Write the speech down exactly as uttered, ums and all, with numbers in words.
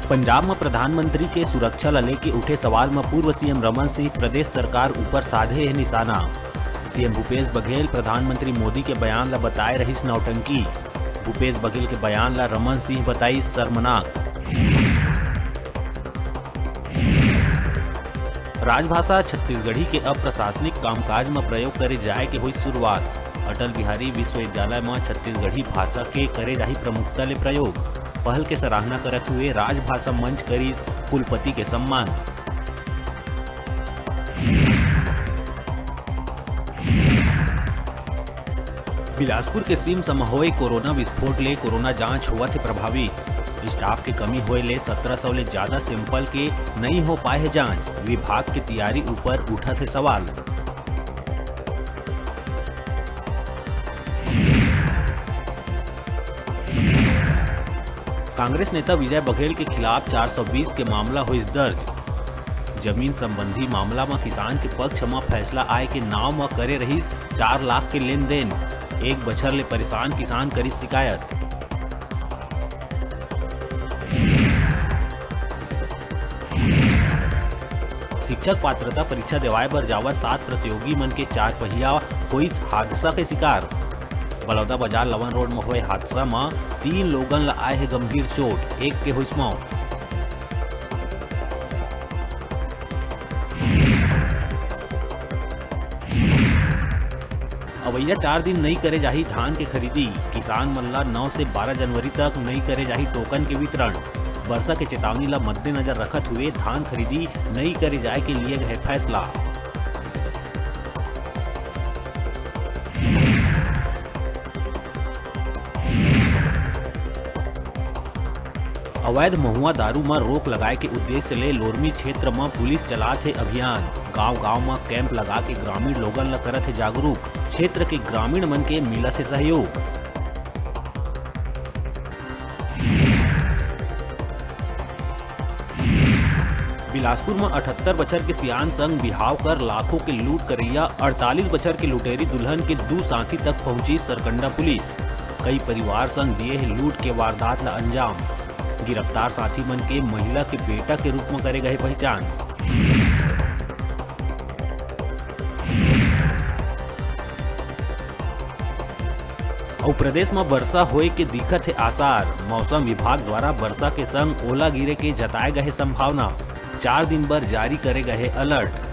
पंजाब म प्रधानमंत्री के सुरक्षा ल लेके उठे सवाल म पूर्व सीएम रमन सिंह प्रदेश सरकार ऊपर साधे हे निशाना। सीएम भूपेश बघेल प्रधानमंत्री मोदी के बयान ल बताए रहिस नौटंकी। भूपेश बघेल के बयान ल रमन सिंह बताइस शर्मनाक। राजभाषा छत्तीसगढ़ी के अब प्रशासनिक कामकाज म प्रयोग करे जाय के होइस शुरुआत। अटल बिहारी विश्वविद्यालय म छत्तीसगढ़ी भाषा के करे जाही प्रमुखता ले प्रयोग। पहल के सराहना करत हुए राजभाषा मंच करिस कुलपति के सम्मान। बिलासपुर के सिम्स म होए कोरोना विस्फोट ले कोरोना जांच होवत हे प्रभावित। स्टाफ के कमी होए ले सत्रह सौ ले ज्यादा सैंपल के नई हो पाए हे जांच। विभाग के तैयारी ऊपर उठत हे सवाल। कांग्रेस नेता विजय बघेल के खिलाफ चार सौ बीस के मामला होइस दर्ज। जमीन संबंधी मामला म किसान के पक्ष म फैसला आए के नाव म करे रहिस चार लाख के लेन देन। एक बछर ले परेशान किसान करिस शिकायत। शिक्षक पात्रता परीक्षा देवाए बर जावत सात प्रतियोगी मन के चार पहिया होइस हादसा के शिकार। बलौदा बाजार लवन रोड म होए हादसा म तीन लोगन ल आए हे गंभीर चोट, एक के होइस मौत। अवइया चार दिन नई करे जाही धान के खरीदी। किसान मन ला नौ से बारह जनवरी तक नई करे जाही टोकन के वितरण। बरसा के चेतावनी ला मद्देनजर रखत हुए धान खरीदी नई करे जाए के लिए गए फैसला। अवैध महुआ दारू म रोक लगाए के उद्देश्य ले लोरमी क्षेत्र म पुलिस चलात हे अभियान। गांव-गांव म कैंप लगा के ग्रामीण लोगन ल करत हे जागरूक। क्षेत्र के ग्रामीण मन के मिलत हे सहयोग। बिलासपुर म अठहत्तर बछर के सियान संग बिहाव कर लाखों के लूट करइया अड़तालीस बछर के लुटेरी दुल्हन के दू साथी तक पहुंची सरकंडा पुलिस। कई परिवार संग दिए हे लूट के वारदात ल अंजाम। गिरफ्तार साथी मन के महिला के बेटा के रूप म करे गए पहचान। अउ प्रदेश म बरसा होए के दिखत हे आसार। मौसम विभाग द्वारा बरसा के संग ओला गिरे के जताए गए संभावना। चार दिन बर जारी करे गए अलर्ट।